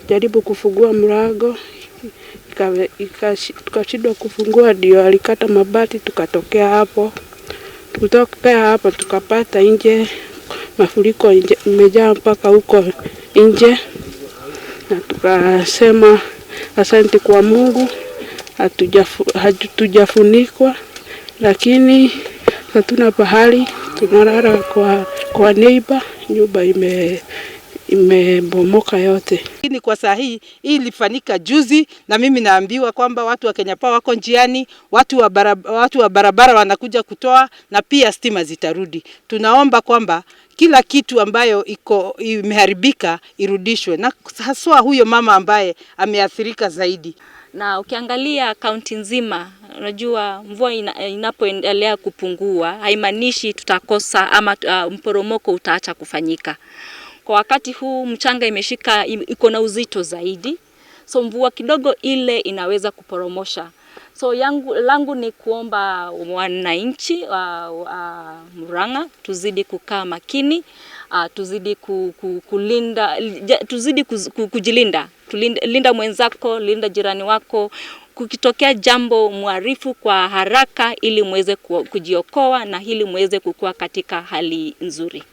Jaribu kufungua mlango, tukashindwa kufungua, ndio alikata mabati, tukatokea hapo. Kutokea hapo tukapata nje mafuriko imejaa mpaka huko nje, na tukasema asante kwa Mungu, hatujafunikwa, lakini hatuna pahali tunalala kwa neighbor, nyumba imebomoka yote. Lakini kwa saa hii, hii ilifanyika juzi, na mimi naambiwa kwamba watu wa Kenya Power wako njiani, watu wa barabara wanakuja kutoa, na pia stima zitarudi. Tunaomba kwamba kila kitu ambayo iko imeharibika irudishwe, na haswa huyo mama ambaye ameathirika zaidi. Na ukiangalia kaunti nzima, unajua mvua inapoendelea kupungua haimaanishi tutakosa ama mporomoko utaacha kufanyika. Kwa wakati huu mchanga imeshika, iko na uzito zaidi, so mvua kidogo ile inaweza kuporomosha. So langu ni kuomba wananchi wa Murang'a tuzidi kukaa makini, tuzidi kulinda, tuzidi kujilinda. Linda mwenzako, linda jirani wako. Kukitokea jambo muarifu kwa haraka ili muweze kujiokoa na ili muweze kukua katika hali nzuri.